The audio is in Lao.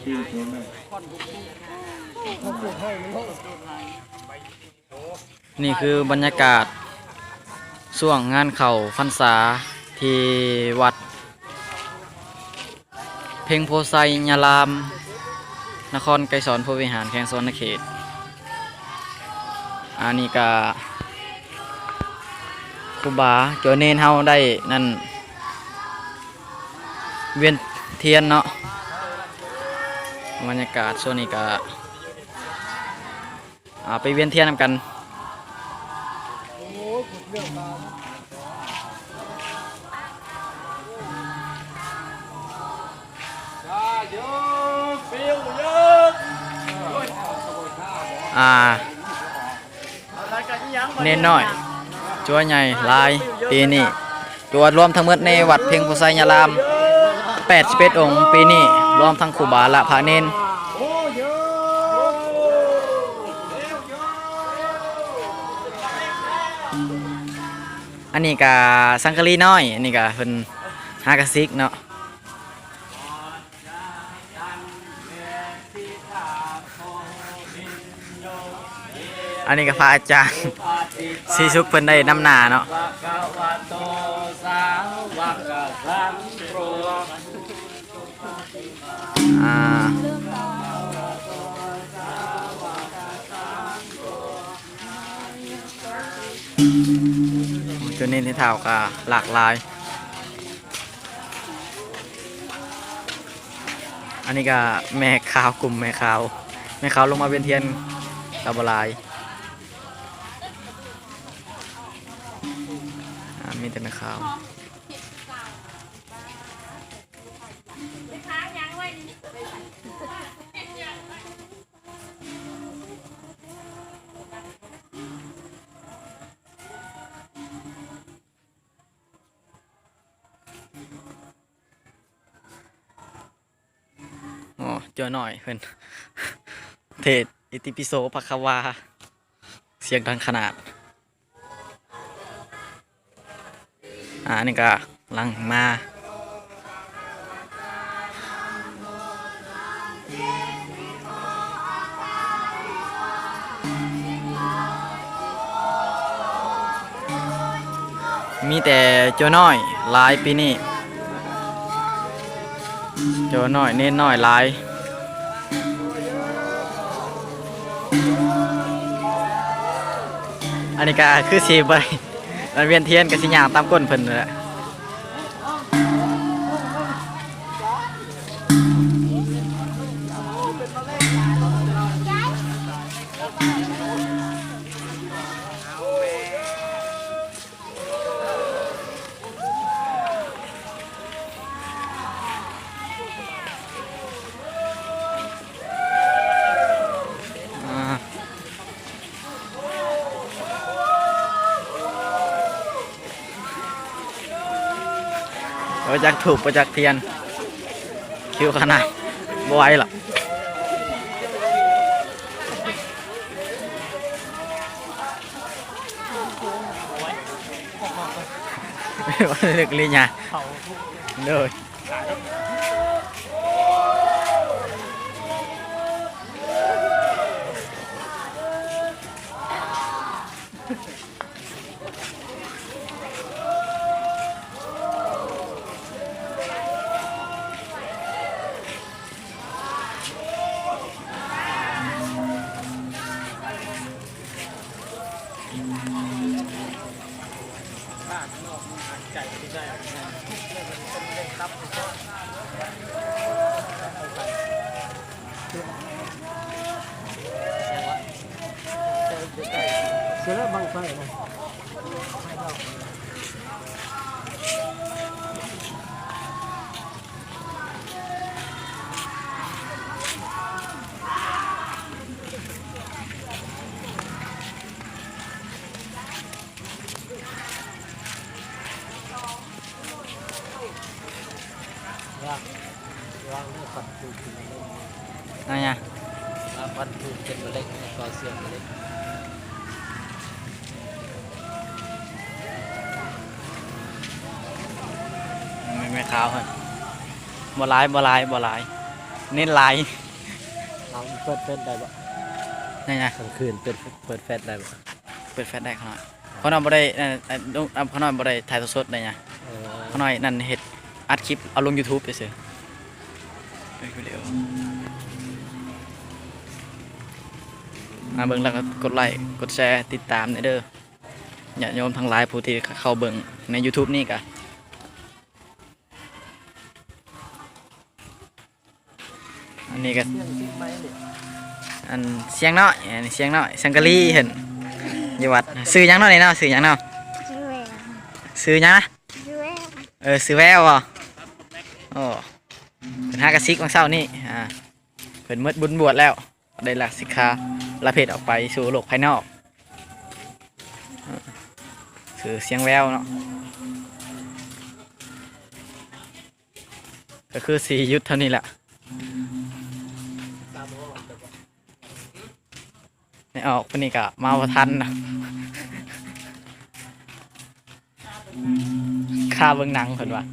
ນີ້ຄືບັນຍາກາດຊ່ວງງານເຂົ້າພັນສາທີ່ວັດ ເພັງໂພໄຊຍາລາມ ນະຄອນໄກສອນໂພວິຫານ ແຂວງສະຫວັນນະເຂດ. ອັນນີ້ກະຄູບາ ໂຈເນນເຮົາໄດ້ນັ້ນ ວຽນທຽນເນາະ. ບັນຍາກາດຊ່ວງນີ້ກະ ອ່າ ໄປວຽນທຽນນຳກັນ. ອ່າ ເນນນ້ອຍ ຈົວໃຫຍ່ຫຼາຍປີນີ້. ຕົວລວມທັງໝົດໃນວັດເພັງໂພໄຊຍາລາມ ແປດສິບເອັດອົງປີນີ້, ລວມທັງຄູບາ ແລະ ພະເນນ. ອັນນີ້ກະສັງກະລີນ້ອຍ, ອັນນີ້ກະເພິ່ນຫາກະສິກເນາະ. ອັນນີ້ກໍພະອາຈານ ສີສຸກ ເພິ່ນໄດ້ນຳໜ້າເນາະ. ອ່າ ໂອ້ ຈຸດນີ້ທີ່ທ້າວກໍຫຼາກຫຼາຍ. ອັນນີ້ກໍແມ່ຂາວ, ກຸ່ມແມ່ຂາວ, ແມ່ຂາວລົງມາວຽນທຽນກໍບໍ່ຫຼາຍ. ອ່າ ມີແຕ່ແມ່ຂາວ. ໂອ້ ເຈົ້ານ້ອຍເພິ່ນເທດອິຕິປິໂສພະຄະວາ ສຽງດັງຂະໜາດ. ອ່າ ອັນນີ້ກໍກຳລັງມາ. ມີແຕ່ເຈົ້ານ້ອຍຫຼາຍປີນີ້, ເຈົ້ານ້ອຍເນນນ້ອຍຫຼາຍ. ອັນນີ້ກໍຄືຊິບໍ່ໄດ້ ມັນວຽນທຽນກໍຊິຍ່າງຕາມກົ້ນເພິ່ນນັ້ນແຫຼະ. ບໍ່ຈັກທູບບໍ່ຈັກທຽນ ຄິວຂະໜາດ ບໍ່ໄຫວລະ. ເລິກລີຍາ ໂດຍ. ເສຍແລ້ວບັ້ງໄຟນະ. ລະວັງເດີ ຟັນຜຸເປັນມະເລັງ. ອັນຫຍັງ? ລະວັງຟັນຜຸເປັນມະເລັງ ແລ້ວກໍເສື່ອມມະເລັງ. ແມ່ນຂາວຫັ້ນ ບໍ່ຫຼາຍ ບໍ່ຫຼາຍ ບໍ່ຫຼາຍ. ເນັດຫຼາຍ. ເຮົາເປີດແຟລດໄດ້ບໍ່? ໄດ້ນະ. ກາງຄືນເປີດ ເປີດແຟລດໄດ້ບໍ່? ເປີດແຟລດໄດ້ຂ້ານ້ອຍ. ຂ້ານ້ອຍບໍ່ໄດ້ ເອີ ເອີ ຂ້ານ້ອຍບໍ່ໄດ້ຖ່າຍທອດສົດໄດ້ຫຍັງ. ເອີ ຂ້ານ້ອຍນັ້ນເຮັດ ອັດຄລິບເອົາລົງຢູທູບຊື່ໆ. ເປັນວິດີໂອ. ມາເບິ່ງແລ້ວກໍກົດໄລ້ ກົດແຊ ຕິດຕາມແດ່ເດີ ຍາດໂຍມທັງຫຼາຍຜູ້ທີ່ເຂົ້າເບິ່ງໃນຢູທູບນີ້ກະ. ອັນນີ້ກໍ ອັນ ສຽງນ້ອຍ ອັນນີ້ສຽງນ້ອຍ ສັງກະລີເຫັນຢູ່ວັດ. ຊື່ຫຍັງເນາະນີ້ເນາະ? ຊື່ຫຍັງເນາະ? ຊື່ແວວ. ຊື່ຫຍັງນະ? ຊື່ແວວ. ເອີ ຊື່ແວວບໍ? ໂອ້ ເພິ່ນຫາກະສິກວັນເສົານີ້ ອ່າ ເພິ່ນໝົດບຸນບວດແລ້ວ ໄດ້ລາສິກຂາ ລາເພດອອກໄປສູ່ໂລກພາຍນອກ. ເອີ ຊື່ສຽງແວວເນາະ. ກໍຄືຊິຢຸດເທົ່ານີ້ແຫຼະ. ໄດ້ອອກປານນີ້ກໍມາບໍ່ທັນນະ. ຄ່າເບິ່ງໜັງເພິ່ນວ່າ.